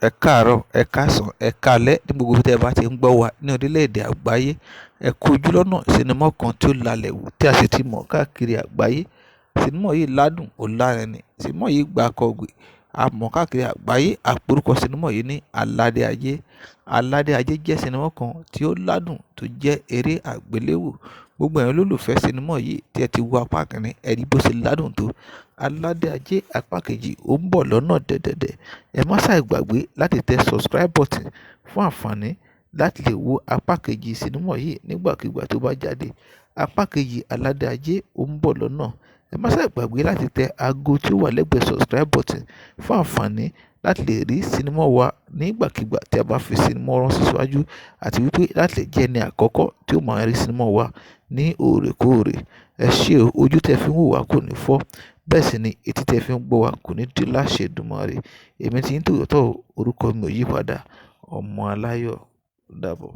Ẹ káàárọ̀, ẹ̀ káàsán, ẹ̀ káalẹ́ ní gbogbo ibi tí ẹ bá ti ń gbọ́ wa ní orílẹ̀-èdè àgbáyé. Ẹ kú ojúlọ́nà sinimá kan tí ó lalẹ̀ wù tí a sì ti mọ̀ káàkiri àgbáyé. Sinimá yìí ládùn, ó lárinrin. Sinimá yìí gba akọgbè, a mọ̀ káàkiri àgbáyé. A pe orúkọ sinimá yìí ní Aládé Ayé. Aládé Ayé jẹ́ sinimá kan tí ó ládùn tó jẹ́ eré àgbéléwò. Gbogbo ẹ̀yin olólùfẹ́ sinimá yìí tí ẹ ti wo apá kìíní, ẹ rí bó ṣe ládùn tó. Aládé Ayé apá kejì ó ń bọ̀ lọ́nà dẹ̀dẹ̀dẹ̀. Ẹ má ṣàì gbàgbé láti tẹ subscribe button fún àǹfààní láti lè wo apá kejì sinimá yìí nígbàkigbà tó bá jáde. Apá kejì Aládé Ayé ó ń bọ̀ lọ́nà. Ẹ má ṣàì gbàgbé láti tẹ ago tí ó wà lẹ́gbẹ̀ẹ́ subscribe button fún àǹfààní láti lè rí sinimá wa nígbàkigbà tí a bá fi sinimá ránṣẹ́ síwájú àti wípé láti lè jẹ́ ẹni àkọ́kọ́ tí ó máa rí sinimá wa ní òrèkóòrè. Ẹ ṣé o, ojú tí ẹ fi ń wò wá kò ní fọ́, bẹ́ẹ̀ sì ni etí tí ẹ fi ń gbọ́ wa kò ní di láṣẹ Èdùmàrè. Èmi tí yín tòótọ́ o, orúkọ mi ò yí padà. Ọmọ Aláyọ̀, ó dàbọ̀.